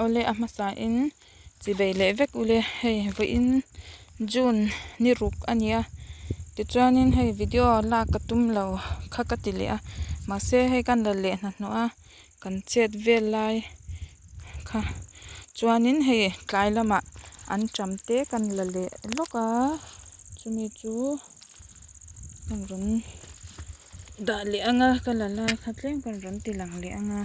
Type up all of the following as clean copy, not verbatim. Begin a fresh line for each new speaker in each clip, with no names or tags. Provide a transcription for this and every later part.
Awle a hmasa in chi bei leh vek ule hei vawiin June ni ruk a nia tichuanin hei video lak ka tum lo kha ka ti leh a mahse hei kan la leh hnahnawh a kan chet vel lai kha chuanin hei tlai lamah an ṭam te kan la leh lawk a chumi chu kan rawn dah leh ang a ka la lai kha tlem kan rawn ti lang leh ang a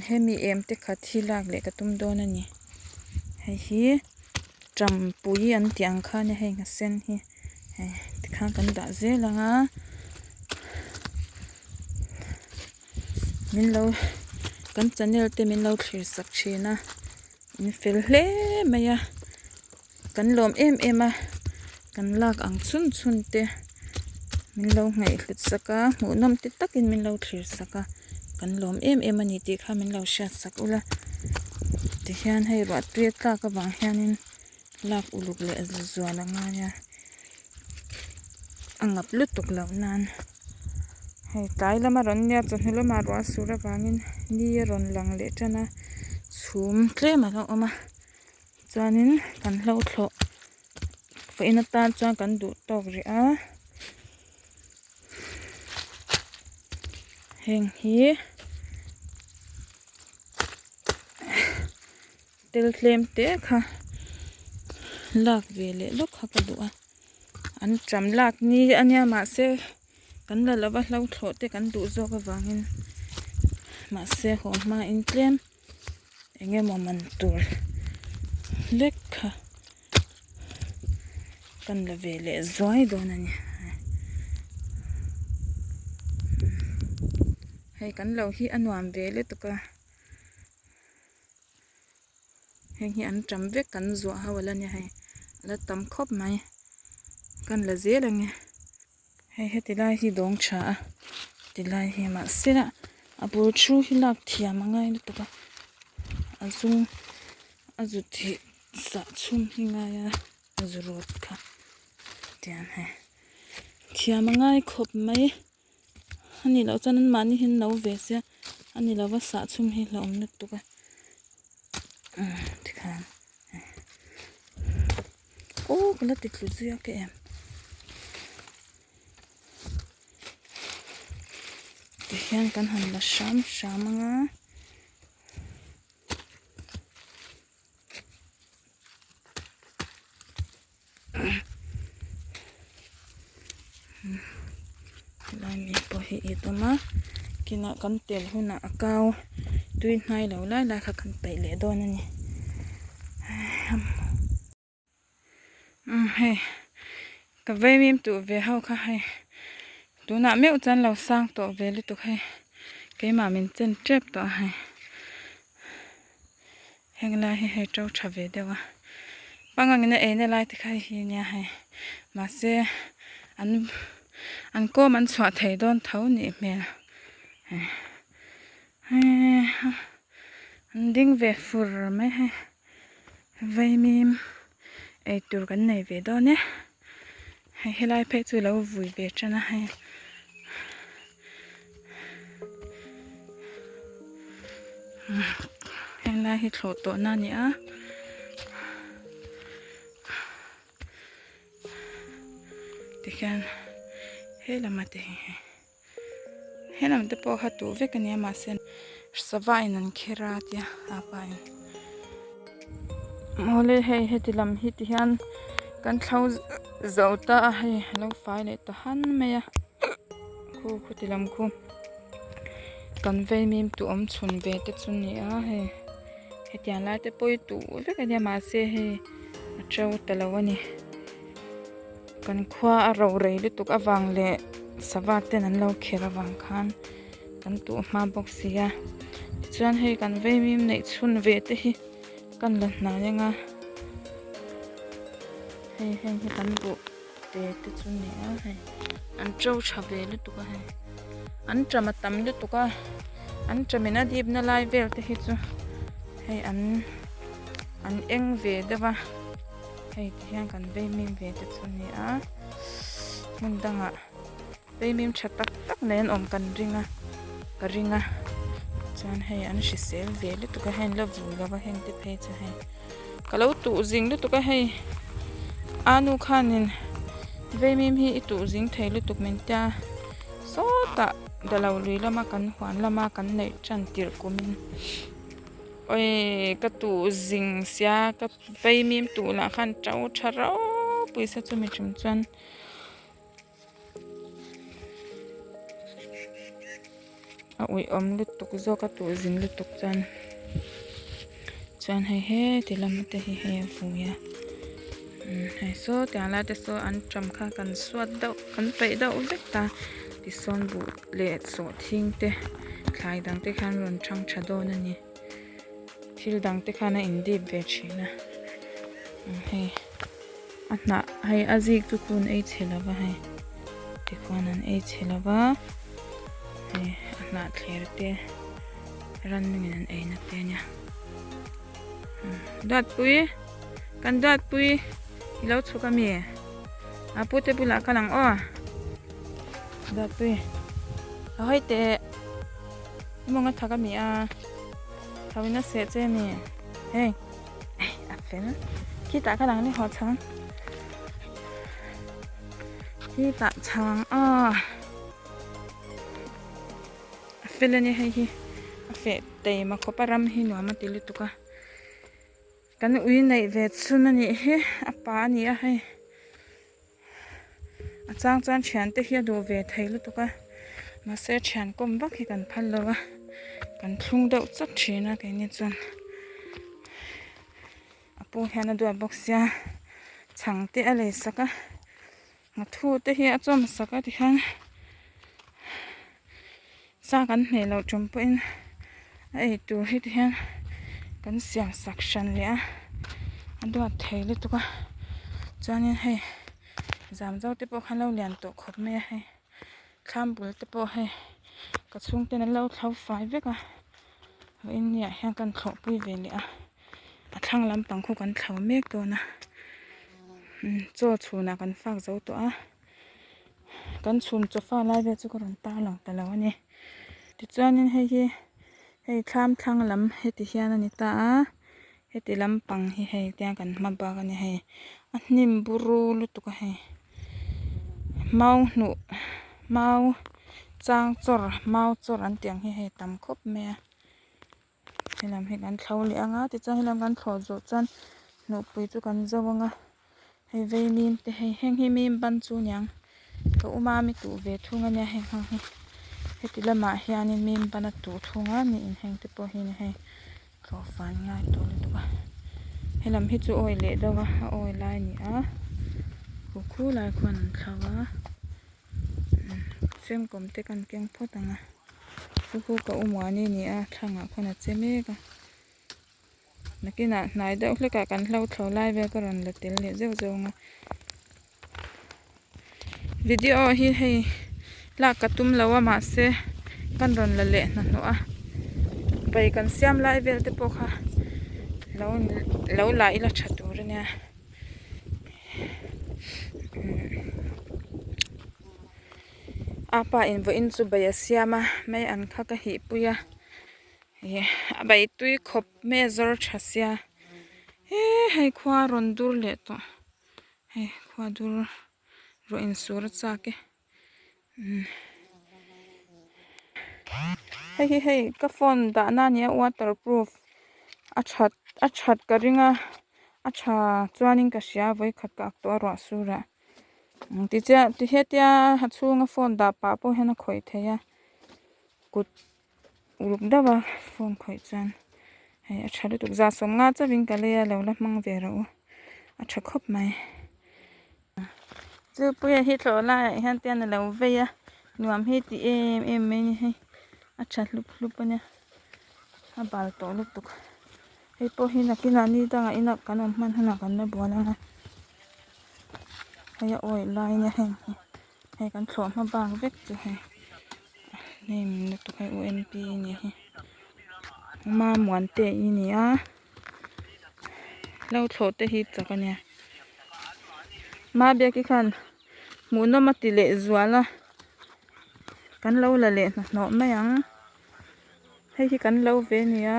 hemi em te khat hi lak leh ka tum dawn a ni hei hi ṭampui an tih ang khan hei nghasen hi hei tikhan kan dah zel ang a. Min lo kan channel te min lo thlir sak thin a in fel hle mai a kan lawm em em a kan lak ang chhun chhun te min lo ngaihhlut sak a hmuhnawm ti takin min lo thlir sak a kan lawm em em a ni tih kha min lo hriat sak ula tihian hei ruah tui a tlak avang hianin lak uluk leh zual a ngai a. A ngap lutuk loh nan hei tlai lama rawn nia chawhnu lamah ruah sur avangin ni a rawn lang leh tan a chhum tlem a lo awm a chuanin kan hlo thlawh vawiin atan chuan kan duh tawk rih a heng hi Tel tlem te kha lak ve leh lawk kha ka duh a an ṭam lak ni a nia mahse kan la lova hlo thlawh te kan duh zawk avangin mahse haw hmain tlem eng emaw man tur lek kha kan la ve leh zuai dawn a ni hei kan lo hi a nuam ve lutuk a. Heng hi an tam vek kan zuah ho ala nia hei a la tam khawp mai kan la zel ang e hei heti lai hi dawng tha a ti lai hi mahse a bul thu hi lak thiam a ngai lutuk a a zum a zut hi sah chhum hi ngai a a zu rawt kha tiang hei thiam a ngai khawp mai. A nih loh chuan anmahni hi an lo ve sia a ni lova sah chhum hi hlauhawm lutuk a tikhan aw ka la ti tlu zui a ka em tihian kan han la hram hram ang a. Helai mi pawh hi i tum a kinah kan tel hunah a kau tui hnai lo lai lai kha kan peih leh dawn a ni hei ka vaimim tuh ve ho kha hei tunah meuh chuan lo sang tawh ve lutuk hei keimah min chen tep tawh a hei. Heng lai hi hei to tha ve deuh a pangangin a eina lai te kha hei hi nia hei mahse an an kawm an chhuah thei dawn tho nih hmel hei an ding ve fur mai hei vaimim eitur kan nei ve dawn e hei helai phei chu lo vui ve tan a hei. Helai hi thlawh tawh na a ni a tikhian he lam te hi hei he lam te pawh kha tuh vek a nia mahse sava in an kher a tia a pa in awle hei heti lam hi ti hian kan thlo zo ta a hei a lo fai leh ta han mai a khu khuti lam khu. Kan vei mim tu awm chhun ve te chu ni a hei hetiang lai te pawh hi tuh vek a nia mahse hei a to ta lo a ni kan khua a ro rei lutuk avang leh sava ten an lo kher avang khan kan tuh hma bawk si a tichuan hei kan vei mim neih chhun ve te hi kan la hnai ang a hei heng hi kan buh. Te te chu ni a hei an to tha ve lutuk a hei an ṭam a tam lutuk a an ṭam in a dip na lai vel te hi chu hei an an eng ve deuh a hei ti hian kan vei mim ve te chu ni a hmun dangah vei mim tha tak tak nei an awm kan ring a ka ring a. Chuan hei an hrisel ve lutuk a hei an la vui lo va heng te phei chu hei ka lo tuh zing lutuk a hei a nu khanin vaimim hi i tuh zing thei lutuk min tia sawtah dalo lui lama kan huan lama kan neih tan tirh kumin awii ka tuh zing sia ka vaimim tuh lah khan to tha ropui se chumi tum chuan. A uiawm lutuk zawk a tuh zin lutuk chuan chuan hei heti lam te hi hei a vui a umm hei saw tiang lai te saw an ṭam kha kan suat deuh kan peih deuh vek ta tisawn buh leh sawhthing te thlai dang te khan rawn ṭhang ṭha dawn a ni thil dang te khan a in dip ve ṭhin a hei. A hnah hei a zik chu khu an ei chhe lo va hei tikhuan an ei chhe lo va hei a hnah thler te rannungin an ei na te a nia Duatpui kan Duatpui i lo chhuk ami a pute bulah kal ang aw Duatpui a hawi teh i mawng a thak ami a tho in a seh che ami hei. A fel khitah kha dang ni haw chhang khitah chhang a a fel ani hei hi a feh taima khawp a ram hi nuam a ti lutuk a kan ui neih ve chhun anih hi a pa ani a hei. A chang chuan thiante hi a duh ve thei lutuk a mahse thian kawm vak hi kan phal lo a kan thlung deuh chawt thin a keini chuan a pu hian a duat bawk sia chhang te a lei sak a nghathu te hi a chawm sak a tikhian sa kan hmeh loh tum pawhin a ei tur hi ti hian kan siam sak hran leh a a duat thei lutuk a chuanin hei zam zo te pawh kha an lo lian tawh khawp mai a hei thlam bul te pawh hei ka chhung ten an lo thlo fai vek a vawiin ni ah hian kan thlawh pui ve leh a a thlang lampang khu kan thlo mek dawn a chaw chhunah kan fak zo tawh a. Kan chhun chawfa lai vel chu ka rawn tar lang ta lo a ni. Tichuanin hei hi hei thlam thlang lam heti hian a ni ta a, heti lampang hi hei tiang kan hma bak a ni hei a hnim buru lutuk a hei mau hnuh mau chang chawr mau chawr an tih ang hi hei tam khawp mai a. Helam hi kan thlo leh ang a tichuan helam kan thlawh zawh chuan hnuhpui chu kan zo ang a hei vei mim te hei heng hi mim ban chu aniang ka u mami tuh ve thung ania heng ho hi heti lamah hianin mim ban a tuh thung a ni in heng te pawh hi ni hei thlawh fai ngai tawh lutuk a helam hi chu awi leh deuh a a awi lai a ni a khu lai khuan an thlo a chemkawm te kan keng phawt ang a. Chu chu ka u muani a ni a thlangah khawn a che mek a nakinah hnai deuh hlekah kan hlo thlo lai vel ka rawn la tel leh zeuh zeuh ang a video hi hei lak ka tum lo a mahse kan rawn la leh hnahnawh a bai kan siam lai vel te pawh kha lo lo la ila tha tur a nia. A pa in vawiin chu bai a siam a mai an kha ka hih pui a ih a bai tui khawp mai a zawr tha sia he hei khua rawn dur leh tawh hei khua dur rawh in sur a chak e umm hei hi hei ka phone dah na a ni a waterproof a that a that ka ring a a tha chuanin ka hria vawikhat ka ak tawh a ruah sur ah. Tichian ti hetia a chhunga phone dah pah pawh hian a khawih theih a kut uluk deuh a phone khawih chuan hei a tha lutuk za sawmnga chauhin ka lei a lo la hmang ve rawh u a tha khawp mai chupuia hi thlawh laiah hian tian a lo vei a nuam hi ti em em mai a ni hei a tha hlup hlup a nia a bal tawh lutuk hei pawh hi nakinah ni dangah inah kan awm hman hunah kan la bual ang a. Hei a awih lai nia heng hi hei kan thlawh hma bak vek chu hei hnim lutuk hei U_N_P a nih hi Mamuante i ni a hlo thlawh te hi chak a nia Mabiaki khan hmuhnawm a ti leh zual a kan lo la leh hnahnawh mai ang. Hei hi kan lo ve nia.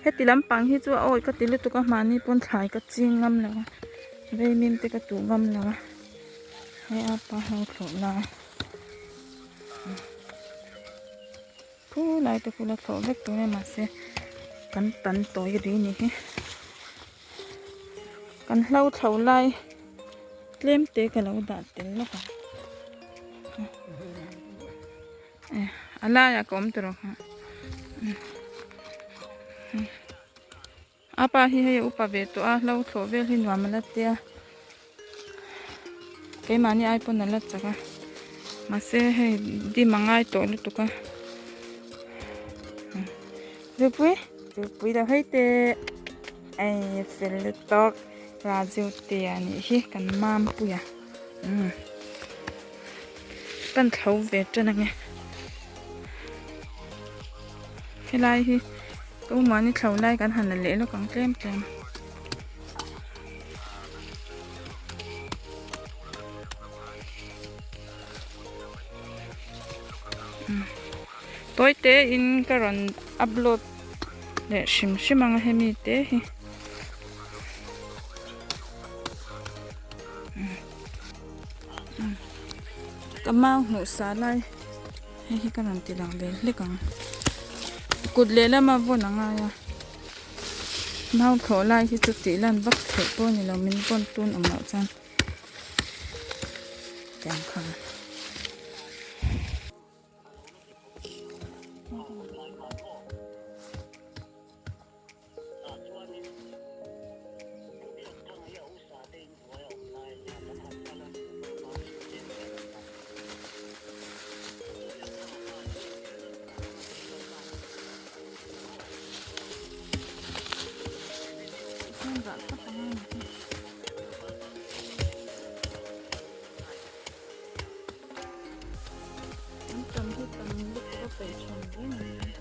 Heti lampang hi chu a awi ka ti lutuk a mahni pawn thlai ka ching ngam lo a vaimim te ka tuh ngam lo a hei a pa ho thlawh lai Thu lai te khu la thlawh vek tur a mahse kan tan tawi ri ni hi kan hlo thlo lai tlem te ka lo dah tel lawk ang a laiah ka awm ta rawh kha a pa hi hei a upa ve tawh a hlo thlawh vel hi nuam a la tia keimahni ai pawn a la chak a mahse hei dim a ngai tawh lutuk a zirpui zirpui lo hei teh ei fel lutuk Raju te a nih hi kan mampui a umm kan thlo ve tan ange helai hi ka u mahni thlo lai kan han la leh lawk ang tlem tlem. Tawi te in ka rawn upload leh hrim hrim ang a hemi te hi. Ka mau hmuh sa lai hei hi ka rawn ti lang ve hlek ang kut lehlama vawn a ngai a mau thlawh lai hi chu tih lan vak theih pawh a ni lo min vawn tun awm loh chuan tiang khan. An tam hi tam lutuk a peih thin reng a ni.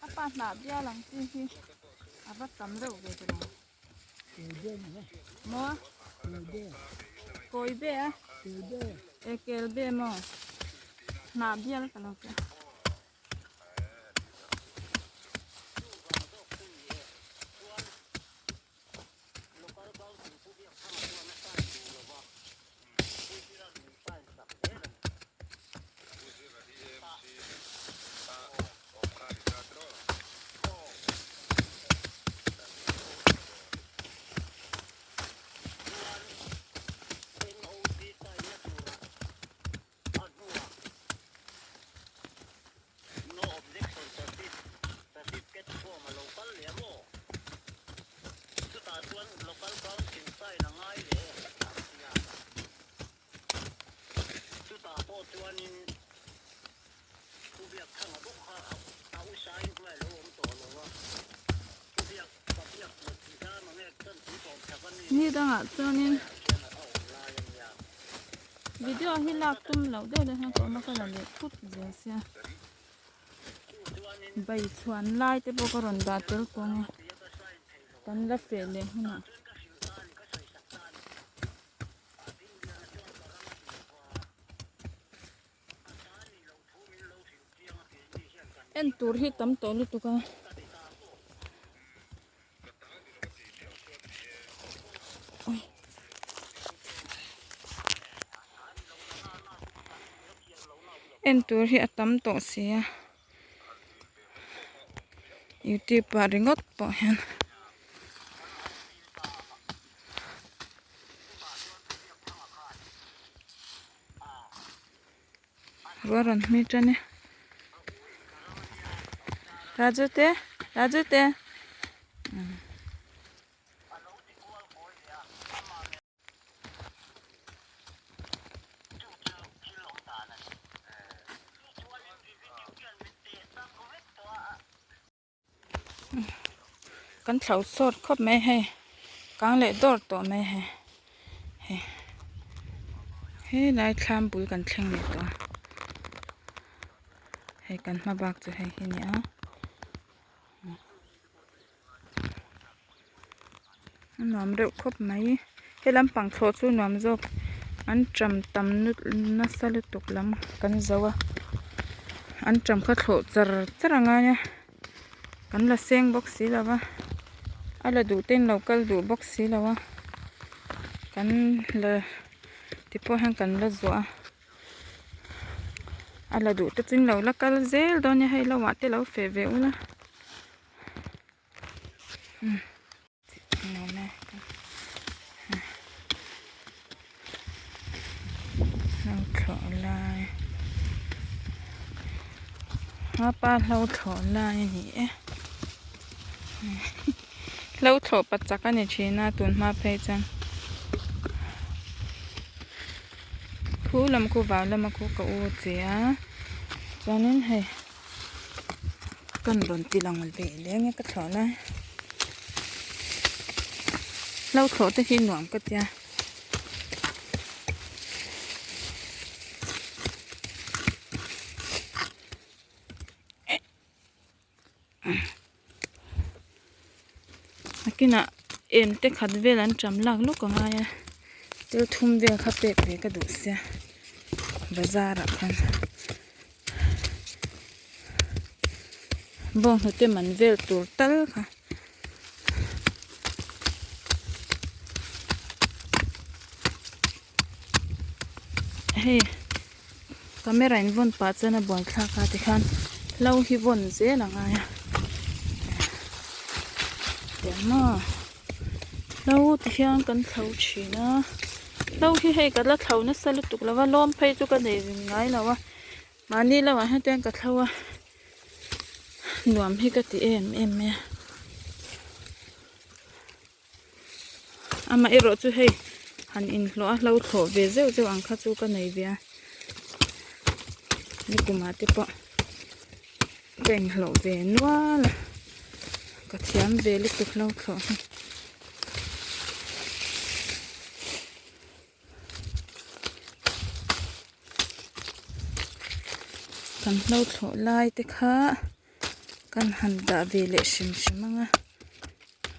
A pa hnah bial ang chi hi a va tam reuh ve ta lo. Maw? Kawi be a? E kel be maw? Hnah bial ka lo tia. Ni dangah chuanin video hi lak tum loh deuh deuh hian ka awm a ka la leh thut zel sia bai chhuan lai te pawh ka rawn dah tel tawh ang e kan la feh leh hunah. En tur hi tam tawh lutuk a. En tur hi a tam tawh si a. Youtube ah ringawt pawh hian. Ruah rawn hmui tan e. Raju te Raju te. Kan thlo sawt khawp mai hei kang leh dawr tawh mai hei hei helai thlam bul kan thleng leh tawh a hei kan hma bak chu hei hi a ni a. A nuam reuh khawp mai he lampang thlawh chu nuam zawk an ṭam tam nasa lutuk lam kan zo a an ṭam kha thlawh char char a ngai a kan la seng bawk si lo va a la duh te in lo kal duh bawk si lo a kan la ti pawh hian kan la zuah a. A la duh te chu in lo la kal zel dawn nia hei lo ah te lo feh ve ula hlo thlawh lai apa hlo thlawh lai a ni e hlo thlawh pa chak a ni thin a tun hma phei chuan. Khu lam khu vau lama khu ka u che a chuanin hei kan rawn ti lang ve leng e ka thlawh lai hlo thlawh te hi nuam ka tia. Nakinah em te khat vel an ṭam lak lawk a ngai a thil thum vel kha pek ve ka duh sia bazar ah khan bawnghnute man vel tur tal kha. Hei camera in vawn pah chuan a buai thlak a tikhan hlo hi vawn zel a ngai a tiang maw hlo ti hian kan thlo thin a hlo hi hei ka la thlo nasa lutuk lo va lawm phei chu ka nei ngai lo a mahni lamah hian chuan ka thlo a nuam hi ka ti em em mai a. Amaherawh chu hei han inhlawh a hlo thlawh ve zeuh zeuh ang kha chu ka nei ve a nikumah te pawh ka inhlawh ve nual a ka thiam ve lutuk hlo thlawh hi. Kan hlo thlawh lai te kha kan han dah ve leh hrim hrim ang a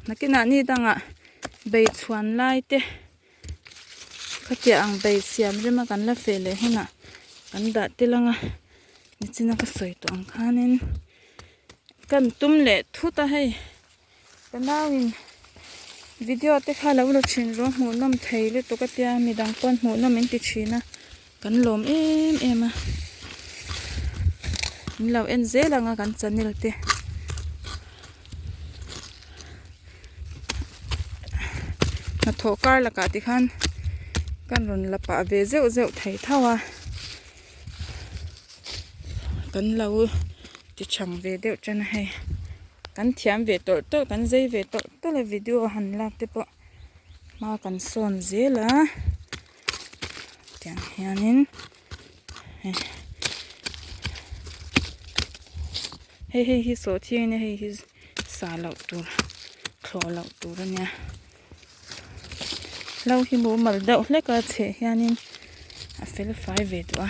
nakinah ni dangah bei chhuan lai te khatiang ang bei siam rema kan la feh leh hunah kan dah tel ang a nichina ka sawi tawh ang khanin kan tum leh thut a hei ka nauin video te kha lo la thin rawh hmuhnawm thei lutuk a tia midang pawn hmuhnawm in ti thin a kan lawm em em a min lo en zel ang a kan channel te hnathawh kar lakah ti khan kan rawn la pah ve zeuh zeuh thei tho a kan lo ti chhang ve deuh tan a hei kan thiam ve tawlh tawlh kan zei ve tawlh tawlh a video han lak te pawh hma kan sawn zel a tiang hianin hei hei hei hi sawhthing ania hei hi sa loh tur thlawh loh tur ania hlo hi mumal deuh hlek a chheh hianin a fel fai ve duh a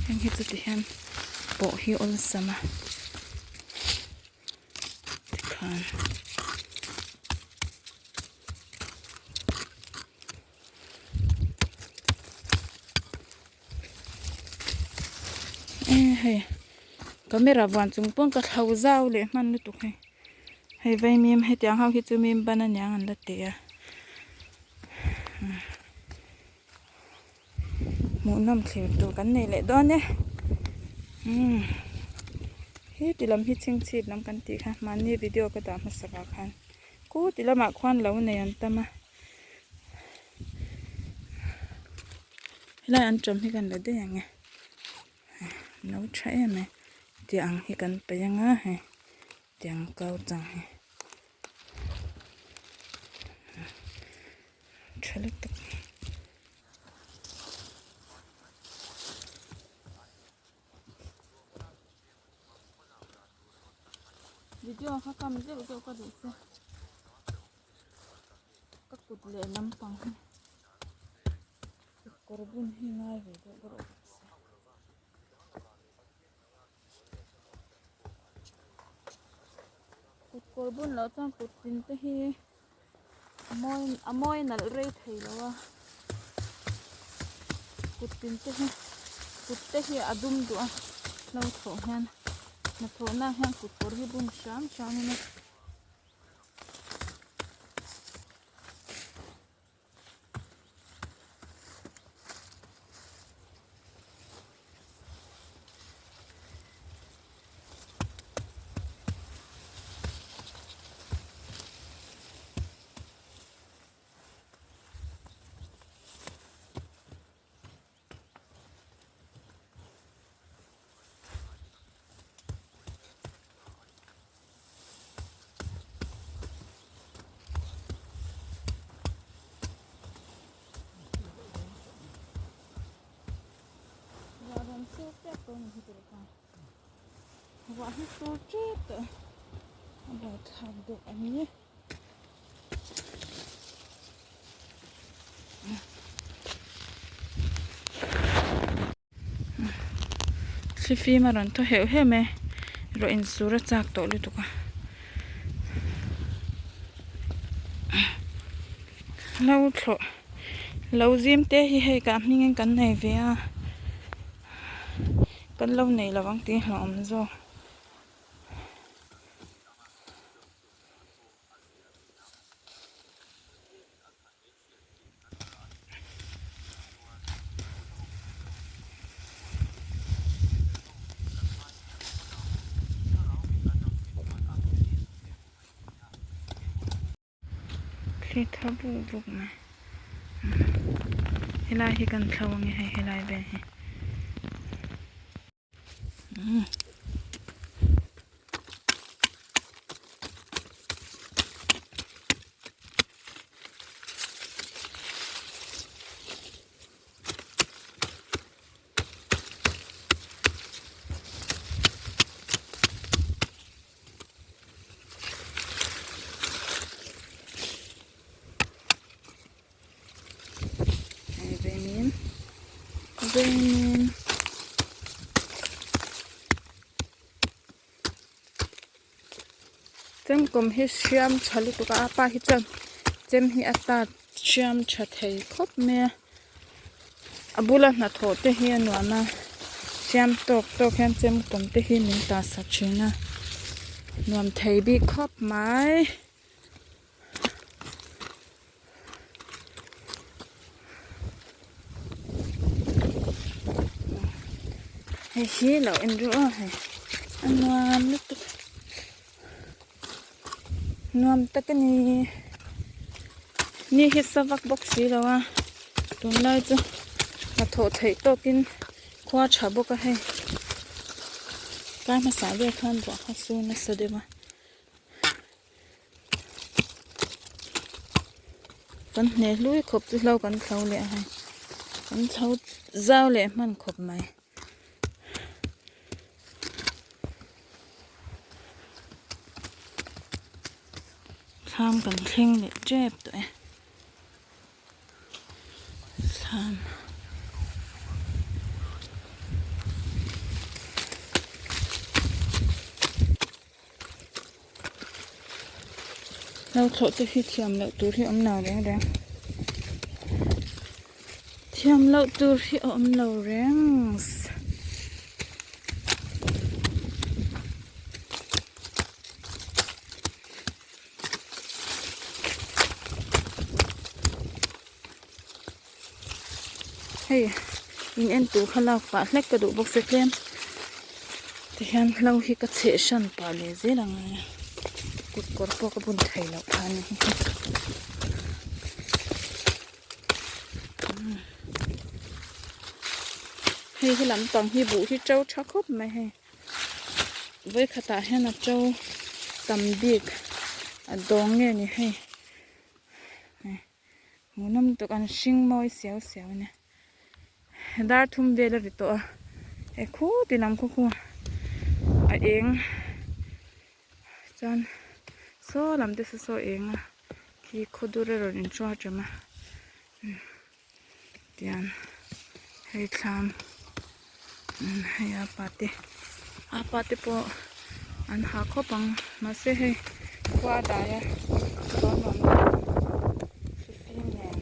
heng hi chu tihian pawh hi awlsam a tikhan. Hei camera vuan chung pawn ka thlo zau leh hman lutuk hei hei vaimim hetiang ho hi chu mim ban aniang an la ti a. Hmuhnawm thlir tur kan nei leh dawn e. Umm he ti lam hi chhingchhip lam kan tih kha mahni video ka dah hmasak ah khan khu ti lamah khuan lo nei an tam a. Helai an tawm hi kan la daih ang e. Lo tha em e tiang hi kan paih anga hei tiang kau chang hi. Tha lutuk. Video kha kam zeuh zeuh ka duh che. Ka kut leh lampang hi kawr bun hi ngai ve deuh rawh bawk se. Kut kawr bun loh chuan kut tin te hi a mawi a mawi nalh rei thei lo a kut tin te hi kut te hi a dum duh a hlo thawh hian hnathawh na hian kut kawr hi bun hram hram in a. Ruah rawn sur tep tawh a ni hi tih kha ruah hi sur tep tawh a buaithlak deuh a ni. Thlifim a rawn thaw heuh heuh mai a ruah insur a chak tawh lutuk a hlo thlawh lo zim te hi hei kah hmingin kan nei ve a kan lo nei lo ang tih hlauhawm zawk. Thli tha buk buk mai helai hi kan thlo ange hei helai vel hi. Hei vengin vengin chemkawm hi hriam tha lutuk a a pa hi chuan chem hi a tat hriam tha thei khawp mai a a bula hnathawh te hi a nuam a hriam tawk tawk hian chemkawm te hi min tah sak thin a nuam thei bik khawp mai. Hei hi lo en ru aw hei a nuam lutuk nuam tak a ni ni hi sa vak bawk si lo a tunlai chu hnathawh theih tawkin khua tha bawk a hei tlai hmasa vel khan ruah kha sur nasa deuh a. Kan hne hlui khawp chu hlo kan thlo leh a hei kan thlo zau leh hman khawp mai. Thlam kan thleng leh tep tawh e. Thlam. Lo thlawh te hi thiam loh tur hi a awm lo reng reng thiam loh tur hi a awm lo reng hei. In en tur kha lak pah hlek ka duh bawk se tlem tihian hlo hi ka chheh hran pah leh zel ang a kut kawr pawh ka bun thei loh phah a ni. Hei he lampang hi buh hi to tha khawp mai hei vawikhatah hian a to tam bik a dawng nge ni hei. Hmuhnawm tuk an hring mawi siau siau a nia dar thum vel a ri tawh a he khuti lam khaw khu a eng chuan saw lam te saw saw a eng a khi khaw dur a rawn inhruai ṭem a tian hei thlam hei a pa te a pa te pawh an ha khawp ang mahse hei khua a dai a chuan nuam fifim nen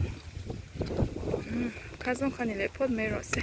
kha zawng kha ni leh phawt mai rawh se.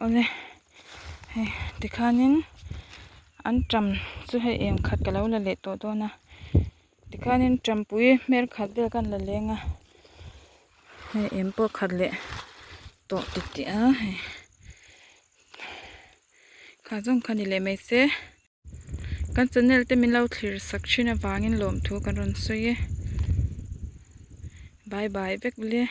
Awle hei tikhanin anṭam chu hei eng khat ka lo la leh tawh dawn a tikhanin ṭampui hmel khat vel khan la leng a hei eng pawh khat leh tawh titih a hei kha zawng kha ni leh mai se. Kan channel te min lo thlir sak thin avangin lawmthu kan rawn sawi e. Bye bye vek le.